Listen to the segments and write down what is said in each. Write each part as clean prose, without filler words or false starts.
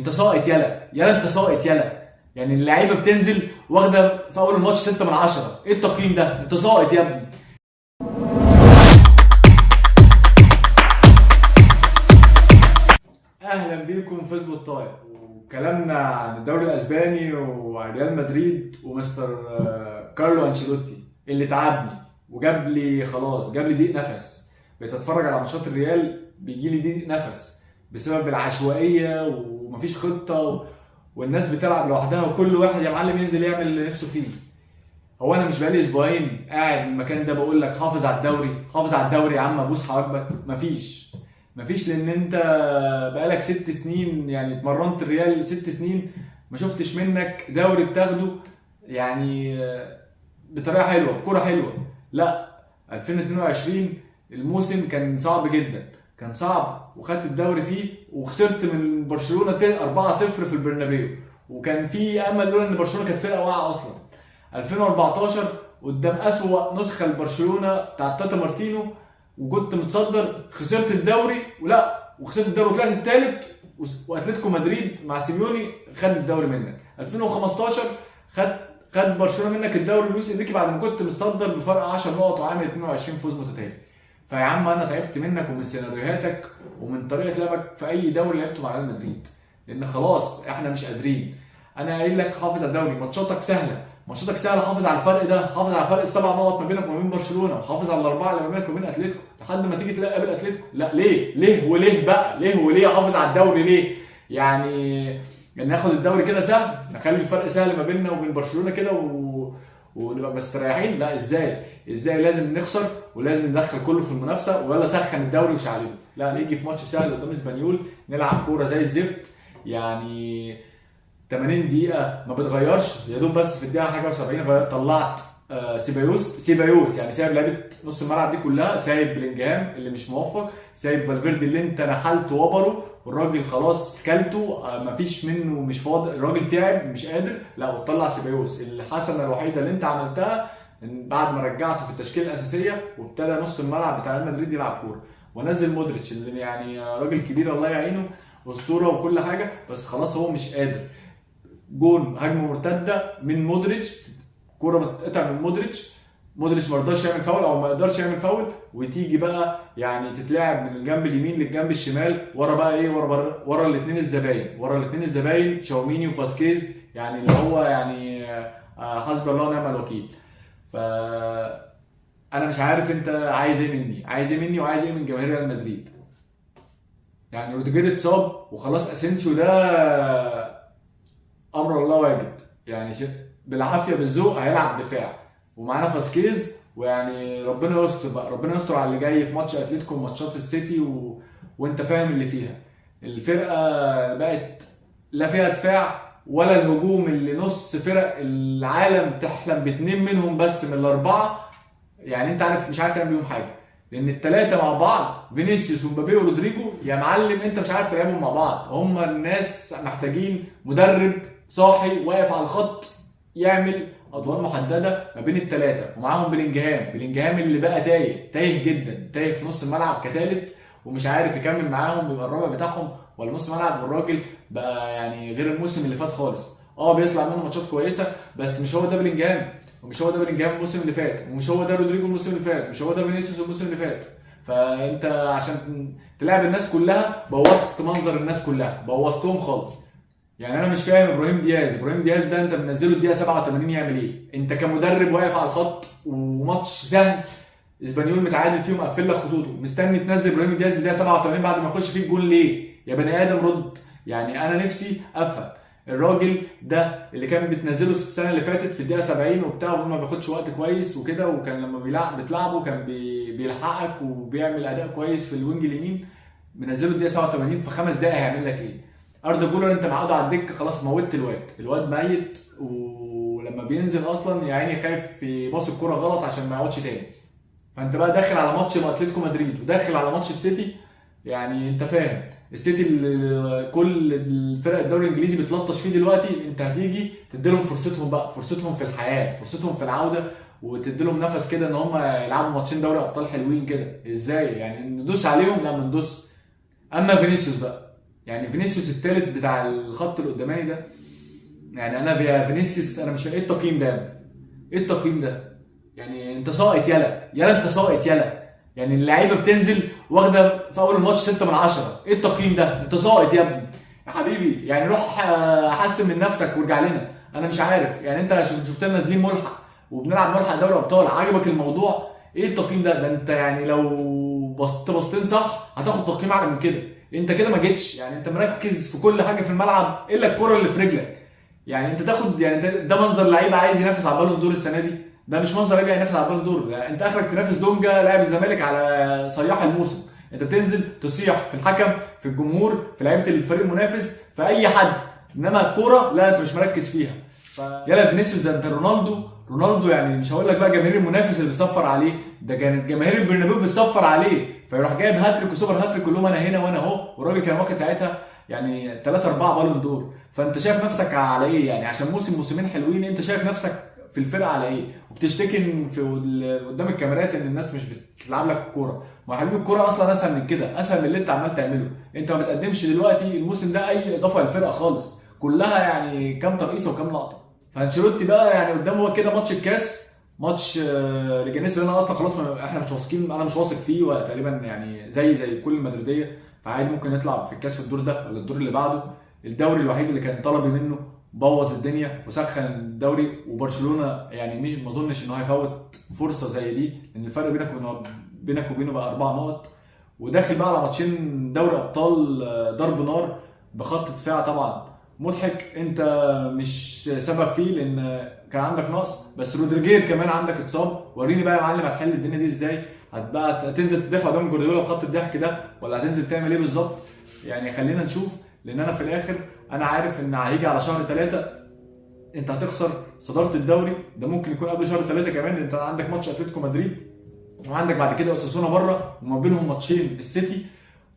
انت ساقط يلا يلا، انت ساقط يلا. يعني اللعيبة بتنزل واخده في اول الماتش 6 من 10، ايه التقييم ده؟ انت ساقط يا ابني. اهلا بيكم في سبوت تايم، وكلامنا عن الدوري الاسباني وعن ريال مدريد ومستر كارلو انشيلوتي اللي تعبني وجاب لي خلاص، جاب لي ضيق نفس. بقيت اتفرج على ماتشات الريال بيجي لي ضيق نفس بسبب العشوائية ومفيش خطه والناس بتلعب لوحدها وكل واحد يا معلم ينزل يعمل اللي نفسه فيه. هو انا مش بقالي اسبوعين قاعد من المكان ده بقول لك حافظ على الدوري، حافظ على الدوري يا عم، ابوس حواجبك؟ مفيش، لان انت بقالك 6 سنين، يعني اتمرنت الريال 6 سنين ما شفتش منك دوري بتاخده يعني بطريقة حلوة بكره حلوة. لا، 2022 الموسم كان صعب جدا، كان صعب، وخدت الدوري فيه وخسرت من برشلونة 4-0 في البرنابيو، وكان في امل لولا ان برشلونة كانت فرقه واقعه اصلا. 2014 قدام اسوأ نسخه لبرشلونة بتاعت تاتا مارتينو وكنت متصدر، خسرت الدوري ولا وخسرت الدوري وطلعت الثالث، واتلتيكو مدريد مع سيميوني خد الدوري منك. 2015 خد برشلونة منك الدوري لويس انريكي بعد ما كنت متصدر بفرق 10 نقط وعامل 22 فوز متتالي. فيا عم انا تعبت منك ومن سيناريوهاتك ومن طريقه لعبك في اي دوري لعبته مع ريال مدريد، لان خلاص احنا مش قادرين. انا قايل لك حافظ على الدوري، ماتشاتك سهلة، ماتشاتك سهلة، حافظ على الفرق ده، حافظ على فرق السبع نقط ما بينك وما بين برشلونة، وحافظ على الاربعة اللي ما بينك وما بين اتلتيكو لحد ما تيجي تقابل اتلتيكو. لا ليه؟ ليه وليه بقى؟ ليه وليه حافظ على الدوري ليه؟ يعني ناخد الدوري كده سهل، نخلي الفرق سهل ما بيننا وبين برشلونة كده ونبقى مستريحين؟ لا، ازاي؟ ازاي؟ لازم نخسر ولازم ندخل كله في المنافسة، ولا سخن الدوري وشعلله. لا، نيجي في ماتش سهل قدام اسبانيول نلعب كورة زي الزفت، يعني 80 دقيقة ما بتغيرش، يا دوب بس في الدقيقة حاجة و70 غير طلعت سيبايوس، يعني سايب لعيبة نص الملعب دي كلها، سايب بلينجهام اللي مش موفق، سايب فالفيردي اللي انت نحلته وبره والراجل خلاص كلته، مفيش منه، مش فاضي، الراجل تعب مش قادر. لا، وتطلع سيبايوس. الحسنة الوحيدة اللي انت عملتها ان بعد ما رجعته في التشكيلة الاساسية وابتدى نص الملعب بتاع ريال مدريد يلعب كورة، ونزل مودريتش اللي يعني راجل كبير الله يعينه، اسطورة وكل حاجة، بس خلاص هو مش قادر. جون هجمة مرتدة من مودريتش، كورة بتتقطع من مودريتش، مودريتش ما رضاش يعمل فاول او ما يقدرش يعمل فاول، وتيجي بقى يعني تتلعب من الجنب اليمين للجنب الشمال، ورا بقى ايه؟ ورا ورا الاثنين الزباين، ورا الاثنين الزباين شاوميني وفاسكيز، يعني اللي هو يعني حسبي الله ونعم الوكيل. ف انا مش عارف انت عايز ايه مني، عايز ايه مني وعايز ايه من جماهير ريال مدريد؟ يعني روديجير اتصاب وخلاص، اسينسيو ده امر الله واجب، يعني بالعافية بالذوق هيلعب دفاع، ومعانا فاسكيز، ويعني ربنا يستر بقى، ربنا يستر على اللي جاي في ماتش اتلتيكو وماتشات السيتي وانت فاهم اللي فيها. الفرقة بقت لا فيها دفاع ولا الهجوم اللي نص فرق العالم تحلم باتنين منهم بس من الاربعة، يعني انت عارف مش عارف تعمل بيهم حاجة، لان الثلاثة مع بعض فينيسيوس ومبابي ورودريجو يا معلم انت مش عارف تلعبهم مع بعض. هم الناس محتاجين مدرب صاحي واقف على الخط يعمل ادوار محددة ما بين الثلاثة، ومعاهم بلينجهام، بلينجهام اللي بقى تايه، تايه جدا، تايه في نص الملعب كثالث ومش عارف يكمل معاهم يبقى الرابع بتاعهم ولا نص ملعب، والراجل بقى يعني غير الموسم اللي فات خالص. بيطلع منه ماتشات كويسة، بس مش هو ده بلينجهام، ومش هو ده بلينجهام الموسم اللي فات، ومش هو ده رودريجو الموسم اللي فات، ومش هو ده فينيسيوس الموسم اللي فات. فانت عشان تلعب الناس كلها بوظت منظر الناس كلها، بوظتهم خالص. يعني انا مش فاهم ابراهيم دياز، ابراهيم دياز ده انت منزله الدقيقة 87 يعمل ايه؟ انت كمدرب واقف على الخط وماتش سهل اسبانيول متعادل فيه ومقفل لك خطوطه، مستني تنزل ابراهيم دياز في الدقيقة 87 بعد ما يخش فيه الجون ليه؟ يا بني ادم رد. يعني انا نفسي افهم الراجل ده اللي كان بتنزله السنة اللي فاتت في الدقيقة 70 وبتاع وما بياخدش وقت كويس وكده، وكان لما بتلعبه كان بيلحقك وبيعمل اداء كويس في ال wing اليمين، منزله الدقيقة 87 في 5 دقائق هيعمل لك ايه؟ اردا جولر انت معاده على الدكة خلاص، موتت الواد، الواد ميت، ولما بينزل اصلا يا عيني خايف يباص الكورة غلط عشان ما يقعدش تاني. فانت بقى داخل على ماتش اتلتيكو مدريد وداخل على ماتش السيتي، يعني انت فاهم السيتي اللي كل الفرق الدوري الانجليزي بتلطش فيه دلوقتي، انت هتيجي تديلهم فرصتهم بقى، فرصتهم في الحياة، فرصتهم في العودة، وتديلهم نفس كده ان هم يلعبوا ماتشين دوري ابطال حلوين كده. ازاي يعني ندوس عليهم؟ لا ما ندوس. اما فينيسيوس بقى، يعني فينيسيوس الثالث بتاع الخط القداماني ده، يعني انا يا فينيسيوس انا مش، ايه التقييم ده يا ابني؟ ايه التقييم ده؟ يعني انت ساقط، يلا يلا انت ساقط يلا. يعني اللعيبة بتنزل واخده في اول الماتش 6 من 10، ايه التقييم ده؟ انت ساقط يا ابني يا حبيبي. يعني روح حسن من نفسك وارجع لنا. انا مش عارف، يعني انت شفتنا نازلين ملحق وبنلعب ملحق دوري ابطال، عجبك الموضوع؟ ايه التقييم ده؟ ده انت يعني لو بصت بصتين صح هتاخد تقييم اعلى من كده. انت كده ما جيتش، يعني انت مركز في كل حاجة في الملعب الا الكره اللي في رجلك. يعني انت تاخد، يعني انت ده منظر لعيب عايز ينافس على بالون دور السنة دي؟ ده مش منظر لعيب ينافس على بالون دور. يعني انت اخرك تنافس دونجا لاعب الزمالك على صياح الموسم. انت بتنزل تصيح في الحكم، في الجمهور، في لعيبة الفريق المنافس، في اي حد، انما الكورة لا انت مش مركز فيها. يلا فينيسيوس ده انت رونالدو يعني مش هقول لك بقى جماهير المنافس اللي بتصفر عليه، ده كانت جماهير البرنابيو بتصفر عليه، فيروح جايب هاتريك وسوبر هاتريك كلهم انا هنا وانا اهو. والراجل كان واخد ساعتها يعني 3 4 بالون دور. فانت شايف نفسك على ايه؟ يعني عشان موسم موسمين حلوين انت شايف نفسك في الفرقة على ايه؟ وبتشتكي إن في قدام الكاميرات ان الناس مش بتلعب لك الكورة. ما حبيبي الكورة اصلا اسهل من كده، اسهل من اللي انت عمال تعمله. انت ما بتقدمش دلوقتي الموسم ده اي اضافه للفرقة خالص، كلها يعني كام ترقيصه وكام لقطة. فانشيلوتي بقى يعني قدامه كده ماتش الكاس، ماتش ليجانيس اللي انا اصلا خلاص احنا مش واثقين، انا مش واثق فيه وتقريبا يعني زي كل المدريديه، فعادي ممكن نطلع في الكاس في الدور ده ولا الدور اللي بعده. الدوري الوحيد اللي كان طلبي منه بوظ الدنيا وسخن الدوري، وبرشلونة يعني ما اظنش ان هو هيفوت فرصة زي دي، لان الفرق بينك وبينه بقى 4 نقط، وداخل بقى على ماتشين دوري ابطال ضرب نار بخط دفاع طبعا مضحك انت مش سبب فيه لان كان عندك نقص، بس رودريجير كمان عندك اتصاب. وريني بقى يا معلم هتحل الدنيا دي ازاي؟ هتبقى تنزل تدافع قدام جوارديولا بخط الضحك ده، ولا هتنزل تعمل ايه بالظبط؟ يعني خلينا نشوف، لان انا في الاخر انا عارف ان هيجي على شهر 3 انت هتخسر صدارة الدوري، ده ممكن يكون قبل شهر 3 كمان، انت عندك ماتش اتلتيكو مدريد وعندك بعد كده اوساسونا بره، وما بينهم ماتشين السيتي،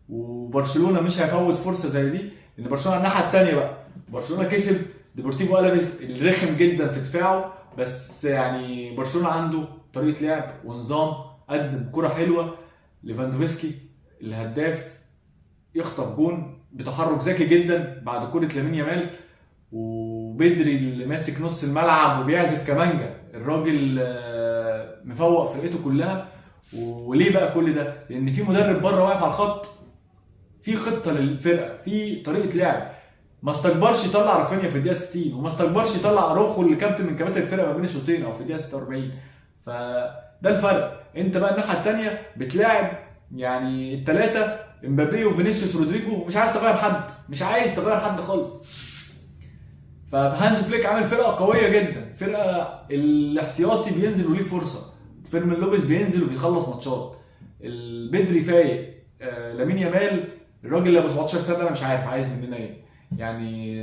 وبرشلونة مش هيفوت فرصة زي دي، لان برشلونة على الناحية الثانية بقى برشلونة كسب ديبورتيفو الافيز الرخم جدا في دفاعه، بس يعني برشلونة عنده طريقه لعب ونظام، قدم كره حلوة، ليفاندوفسكي الهداف يخطف جون بتحرك ذكي جدا بعد كره لامين يامال، وبدري اللي ماسك نص الملعب وبيعزف كمانجا، الراجل مفوق فرقته كلها. وليه بقى كل ده؟ لان في مدرب بره واقف على الخط، في خطه للفرقة، في طريقه لعب. ما استكبرش يطلع رافينيا في الدقيقة 60، وما استكبرش يطلع اروخو اللي كابتن من كباتن الفرقة ما بين الشوطين او في الدقيقة 46. فده الفرق. انت بقى الناحية الثانية بتلاعب يعني الثلاثة امبابي وفينيسيوس رودريجو، ومش عايز تغير حد، مش عايز تغير حد خالص. فهانز فليك عامل فرقه قوية جدا، فرقه الاحتياطي بينزل وليه فرصة، فيرمين لوبيز بينزل وبيخلص ماتشات، البدري فايق، لامين يامال الراجل اللي ابو 17 سنة انا مش عارف عايز مننا ايه يعني،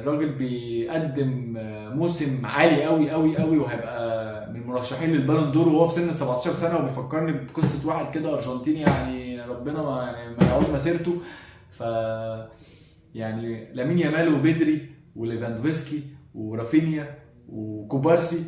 الراجل بيقدم موسم عالي قوي قوي قوي، وهيبقى من المرشحين للبالون دور وهو في سن 17 سنة. وبيفكرني بقصة واحد كده ارجنتيني يعني ربنا ما يعود مسيرته. ف يعني لامين يامال وبدري وليفاندوفسكي ورافينيا وكوبارسي،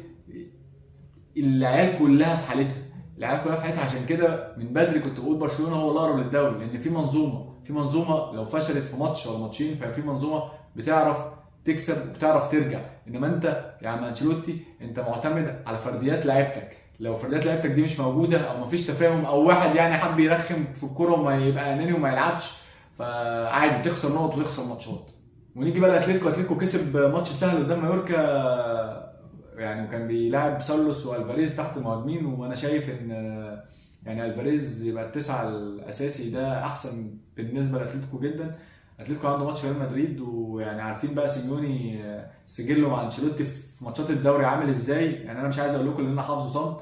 العيال كلها في حالتها، العيال كلها في حالتها. عشان كده من بدري كنت بقول برشلونة هو الاقرب للدوري، لان في منظومة، في منظومة لو فشلت في ماتش ولا ماتشين ففي منظومة بتعرف تكسب وبتعرف ترجع. انما انت يا عم انشيلوتي انت معتمد على فرديات لعيبتك، لو فرديات لعيبتك دي مش موجودة او مفيش تفاهم او واحد يعني حب يرخم في الكورة وما يبقى اناني وما يلعبش، فعادي تخسر نقط وتخسر ماتشات. ونيجي بقى لاتلتيكو، اتلتيكو كسب ماتش سهل قدام مايوركا يعني، وكان بيلاعب سارلوس والفاريز تحت المهاجمين، وانا شايف ان يعني الفاريز يبقى التسعة الاساسي ده احسن بالنسبة لاتلتيكو جدا. اتلتيكو عنده ماتش ريال مدريد، ويعني عارفين بقى سيميوني سجله مع انشيلوتي في ماتشات الدوري عامل ازاي، يعني انا مش عايز اقول لكم ان انا حافظه صم.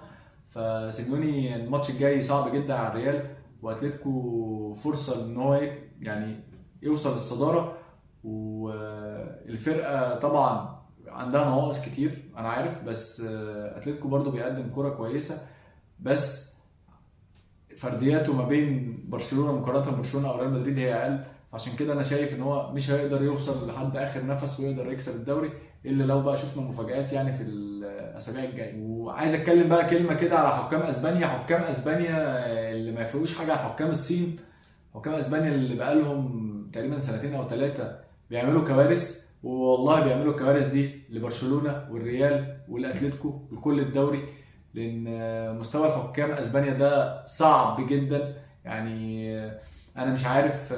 فسيميوني الماتش الجاي صعب جدا على الريال، واتلتيكو فرصة ان هو يعني يوصل للصداره. والفرقة طبعا عندها نواقص كتير انا عارف، بس اتلتيكو برضو بيقدم كرة كويسة، بس فردياته ما بين برشلونة مقارنة ببرشلونة او ريال مدريد هي اقل، عشان كده انا شايف ان هو مش هيقدر يوصل لحد اخر نفس ويقدر يكسب الدوري، الا لو بقى شفنا مفاجآت يعني في الاسابيع الجاية. وعايز اتكلم بقى كلمة كده على حكام اسبانيا، حكام اسبانيا اللي ما يفرقوش حاجة عن حكام الصين، حكام اسبانيا اللي بقى لهم تقريبا سنتين او 3 بيعملوا كوارث، والله بيعملوا الكوارث دي لبرشلونة والريال والاتليتيكو لكل الدوري، لان مستوى الحكام اسبانيا ده صعب جدا. يعني انا مش عارف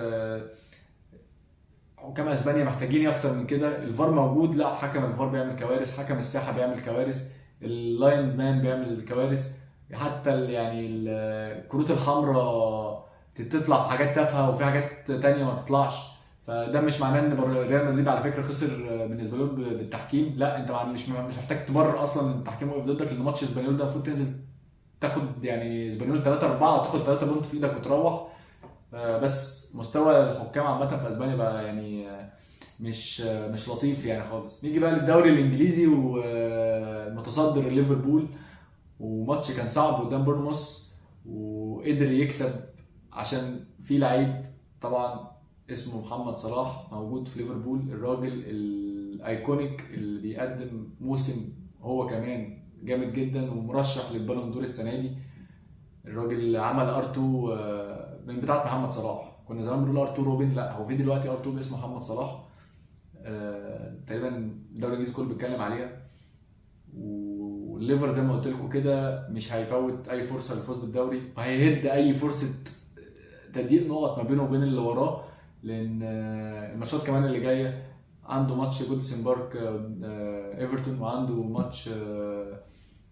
حكام اسبانيا محتاجين ايه اكتر من كده. الفار موجود، لا حكم الفار بيعمل كوارث، حكم الساحة بيعمل كوارث، ال line man بيعمل كوارث، حتى يعني الكروت الحمراء تطلع في حاجات تافهة وفي حاجات تانية ما تطلعش. فده مش معناه ان ريال مدريد على فكرة خسر من اسبانيول بالتحكيم، لا انت مش محتاج تبرر اصلا ان التحكيم وقف ضدك، لان ماتش اسبانيول ده المفروض تنزل تاخد يعني اسبانيول 3-4 وتاخد 3 point في ايدك وتروح. بس مستوى الحكام عامة في اسبانيا بقى يعني مش لطيف يعني خالص. نيجي بقى للدوري الانجليزي والمتصدر ليفربول، وماتش كان صعب قدام بورنموث وقدر يكسب عشان في لعيب طبعا اسمه محمد صلاح موجود في ليفربول، الراجل ال iconic اللي بيقدم موسم هو كمان جامد جدا ومرشح لل Ballon d'Or السنة دي. الراجل عمل R2 من بتاعه محمد صلاح، كنا زمان بنقول R2 روبن، لا هو في دلوقتي R2 باسم محمد صلاح. تقريبا الدوري الانجليزي كله بيتكلم عليها. والليفر زي ما قلت لكم كده مش هيفوت اي فرصة للفوز بالدوري، وهيهد اي فرصة تضييق نقط ما بينه وبين اللي وراه، لان الماتشات كمان اللي جاية عنده ماتش جودسون بارك ايفرتون، وعنده ماتش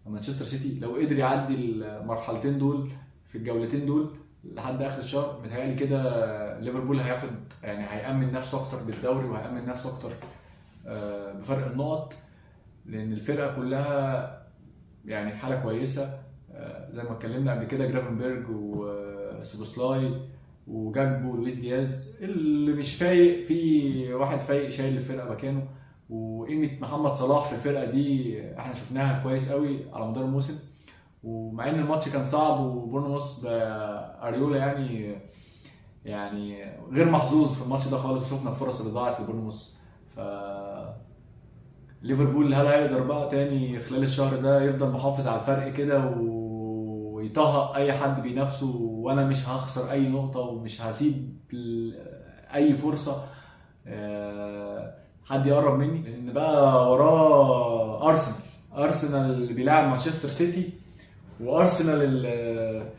مانشستر سيتي. لو قدر يعدي المرحلتين دول في الجولتين دول لحد اخر الشهر، متهيألي كده ليفربول هياخد يعني هيأمن نفسه اكتر بالدوري، وهيأمن نفسه اكتر بفرق النقط، لان الفرقة كلها يعني في حاله كويسة. زي ما اتكلمنا قبل كده جرافنبرج وسوبوسلاي وجاكبو ولويس دياز، اللي مش فايق في واحد فايق شايل الفرقة مكانه. وقيمه محمد صلاح في الفرقة دي احنا شفناها كويس قوي على مدار الموسم، ومع ان الماتش كان صعب وبورنموث باريولا يعني غير محظوظ في الماتش ده خالص، وشفنا الفرص اللي ضاعت لبورنموث. ف ليفربول هل هيقدر بقى تاني خلال الشهر ده يفضل محافظ على الفرق كده ويطهق اي حد بينافسه، وانا مش هخسر اي نقطة ومش هسيب اي فرصة حد يقرب مني؟ لان بقى وراه ارسنال اللي بيلاعب مانشستر سيتي، وارسنال اللي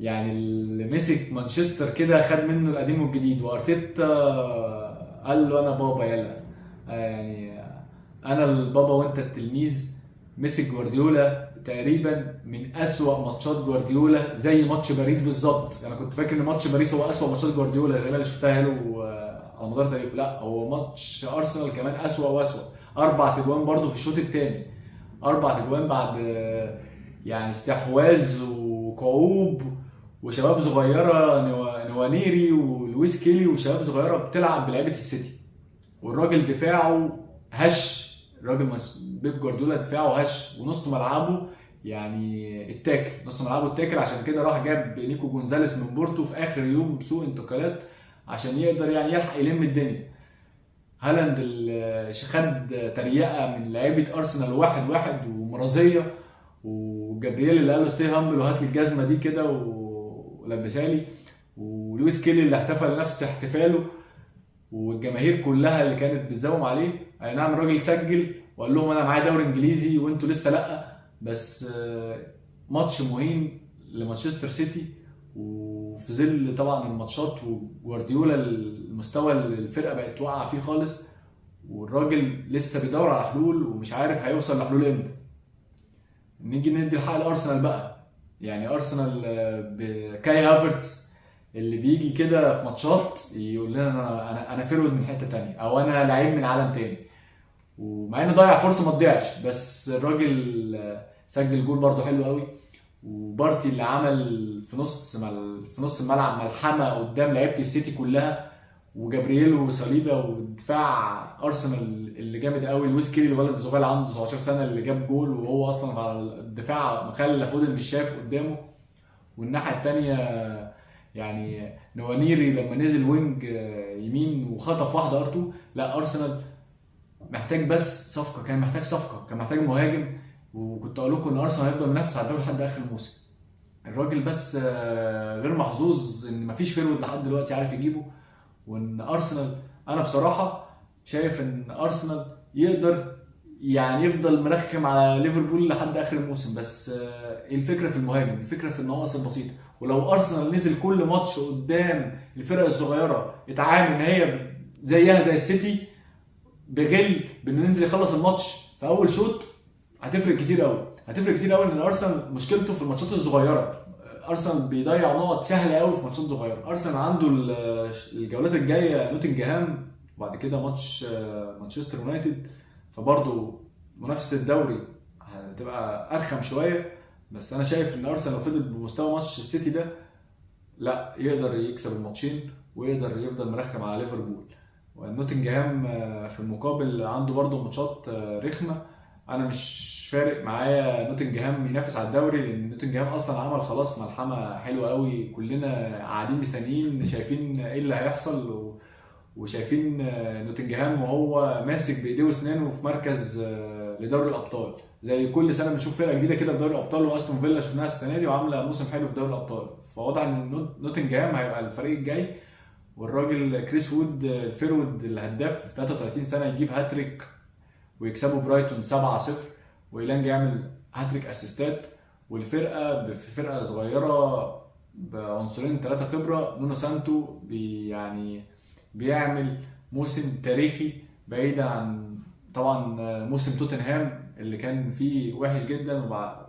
يعني اللي مسك مانشستر كده خد منه القديم والجديد، وارتيتا قال له انا بابا يلا، يعني انا البابا وانت التلميذ. مسك جوارديولا تقريبا من اسوأ ماتشات جوارديولا زي ماتش باريس بالظبط. انا كنت فاكر ان ماتش باريس هو اسوأ ماتشات جوارديولا تقريبا اللي شفتها له على مدار تاريخه، لا هو ماتش ارسنال كمان اسوأ واسوأ. 4 تجوان برضه في الشوط الثاني، 4 تجوان بعد يعني استحواذ وكعوب وشباب صغيرة، نوانيري ولويس كيلي وشباب صغيرة بتلعب بلعيبه السيتي، والراجل دفاعه هش، الراجل بيب جوارديولا دفاعه هش، ونص ملعبه يعني اتاكل، نص ملعبه اتاكل. عشان كده راح جاب نيكو جونزاليس من بورتو في اخر يوم سوق انتقالات عشان يقدر يعني يلحق يلم الدنيا. هالاند اللي خد تريقه من لعيبة ارسنال 1-1 ومرازيه، وجابرييل اللي قال له stay humble وهات لي الجزمة دي كده ولبسها لي، ولويس كيلي اللي احتفل نفس احتفاله، والجماهير كلها اللي كانت بتزوم عليه. اي نعم الراجل سجل وقال لهم انا معايا دوري انجليزي وانتوا لسه لا، بس ماتش مهم لمانشستر سيتي، وفي ظل طبعا الماتشات وجوارديولا المستوى اللي الفرقة بقت واقعه فيه خالص، والراجل لسه بيدور على حلول ومش عارف هيوصل لحلول امتى. نيجي ندي الحق لارسنال بقى، يعني ارسنال بكاي هافرتز اللي بيجي كده في ماتشات يقول لنا انا forward من حتة تانية او انا لعيب من عالم تاني، ومع انه ضيع فرصة ما تضيعش، بس الراجل سجل جول برده حلو قوي. وبارتي اللي عمل في نص الملعب ملحمة قدام لعيبة السيتي كلها، وجابرييل وصليبا ودفاع ارسنال اللي جامد قوي، لويس كيلي الولد الصغير عنده 17 سنة اللي جاب جول وهو اصلا على الدفاع مخلى فودن مش شايف قدامه. والناحية الثانية يعني نوانيري لما نزل wing يمين وخطف واحدة R2. لا ارسنال محتاج بس صفقة، كان محتاج صفقة، كان محتاج مهاجم، وكنت اقول لكم ان ارسنال هيفضل منافس على الدوري لحد اخر الموسم. الراجل بس غير محظوظ ان مفيش forward لحد دلوقتي عارف يجيبه، وان ارسنال، انا بصراحة شايف ان ارسنال يقدر يعني يفضل مرخم على ليفربول لحد اخر الموسم، بس الفكرة في المهاجم، الفكرة في النواقص البسيطة. ولو ارسنال نزل كل ماتش قدام الفرق الصغيرة اتعامل ان هي زيها زي السيتي بغل بانه ينزل يخلص الماتش في اول شوط، هتفرق كتير قوي، هتفرق كتير قوي. ان ارسنال مشكلته في الماتشات الصغيرة، ارسنال بيضيع نقط سهلة قوي في ماتشات صغيرة. ارسنال عنده الجولات الجاية نوتنجهام، وبعد كده ماتش مانشستر يونايتد، فبرضه منافسه الدوري هتبقى ارخم شوية. بس انا شايف ان ارسنال لو فضل بمستوى ماتش السيتي ده، لا يقدر يكسب الماتشين ويقدر يفضل مرخم على ليفربول. ونوتنجهام في المقابل عنده برضه ماتشات رخمة. انا مش فارق معايا نوتنجهام ينافس على الدوري، لان نوتنجهام اصلا عمل خلاص ملحمة حلوة قوي، كلنا قاعدين مستنيين شايفين ايه اللي هيحصل، وشايفين نوتنجهام وهو ماسك بايديه واسنانه في مركز لدوري الابطال. زي كل سنة بنشوف فرقه جديدة كده في دوري الابطال، واستون فيلا شفناها السنة دي وعامله موسم حلو في دوري الابطال، فواضح ان نوتنجهام هيبقى الفريق الجاي. والراجل كريس وود ال forward الهداف 33 سنة يجيب هاتريك ويكسبوا برايتون 7-0، وإيلانج يعمل هاتريك اسيستات، والفرقة في فرقه صغيرة بعنصرين 3 خبره. نونو سانتو يعني بيعمل موسم تاريخي، بعيدا عن طبعا موسم توتنهام اللي كان فيه وحش جدا،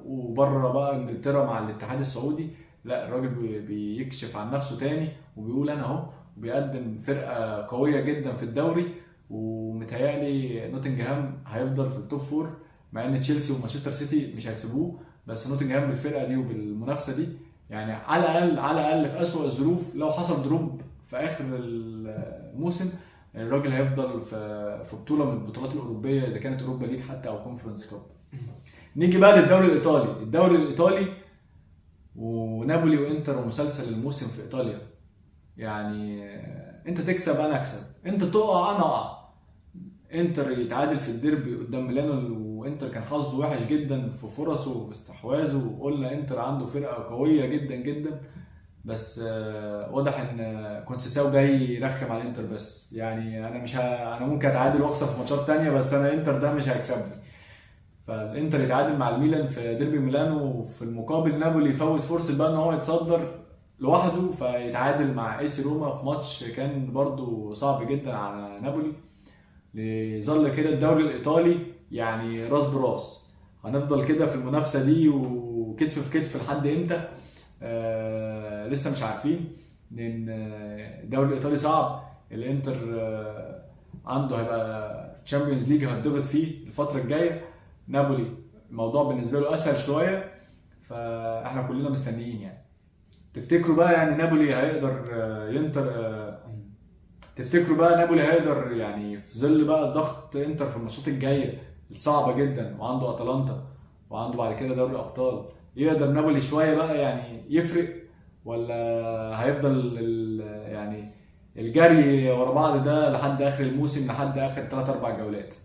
وبره بقى انجلترا مع الاتحاد السعودي. لا الراجل بيكشف عن نفسه تاني وبيقول انا اهو، وبيقدم فرقه قوية جدا في الدوري. ومتهيألي نوتنجهام هيفضل في ال top four، مع ان تشيلسي ومانشستر سيتي مش هيسيبوه، بس نوتنجهام بالفرقة دي وبالمنافسه دي يعني على الاقل، على الاقل في اسوأ الظروف لو حصل drop في اخر الموسم، الراجل هيفضل في بطوله من البطولات الاوروبية، اذا كانت Europa League حتى او Conference Cup. نيجي بقى للدوري الايطالي. الدوري الايطالي ونابولي وانتر ومسلسل الموسم في ايطاليا، يعني انت تكسب انا اكسب، انت تقع انا اقع. انتر يتعادل في الديربي قدام ميلانو، وانتر كان حظه وحش جدا في فرصة وفي استحواذه، وقلنا انتر عنده فرقه قوية جدا جدا، بس واضح ان كونسيساو جاي يرخم على الانتر. بس يعني انا مش انا ممكن اتعادل واخسر في ماتشات تانية، بس انا انتر ده مش هيكسبني. فالانتر يتعادل مع الميلان في ديربي ميلانو، وفي المقابل نابولي يفوت فرصة بقى ان هو يتصدر لوحده، فيتعادل مع اي سي روما في ماتش كان برضو صعب جدا على نابولي. ليظل كده الدوري الايطالي يعني راس براس، هنفضل كده في المنافسة دي وكتف في كتف لحد امتى؟ لسه مش عارفين، لان الدوري الايطالي صعب. الانتر عنده هيبقى Champions League هتضغط فيه الفترة الجاية، نابولي الموضوع بالنسبة له اسهل شوية، فاحنا كلنا مستنيين. يعني تفتكروا بقى يعني نابولي هيقدر ينتر تفتكروا بقى نابولي هيقدر يعني في ظل بقى ضغط انتر في الماتشات الجاية الصعبة جدا، وعنده اتلانتا وعنده بعد كده دوري ابطال، يقدر نابولي شوية بقى يعني يفرق، ولا هيفضل يعني الجري ورا بعض ده لحد اخر الموسم، لحد اخر 3-4 جولات؟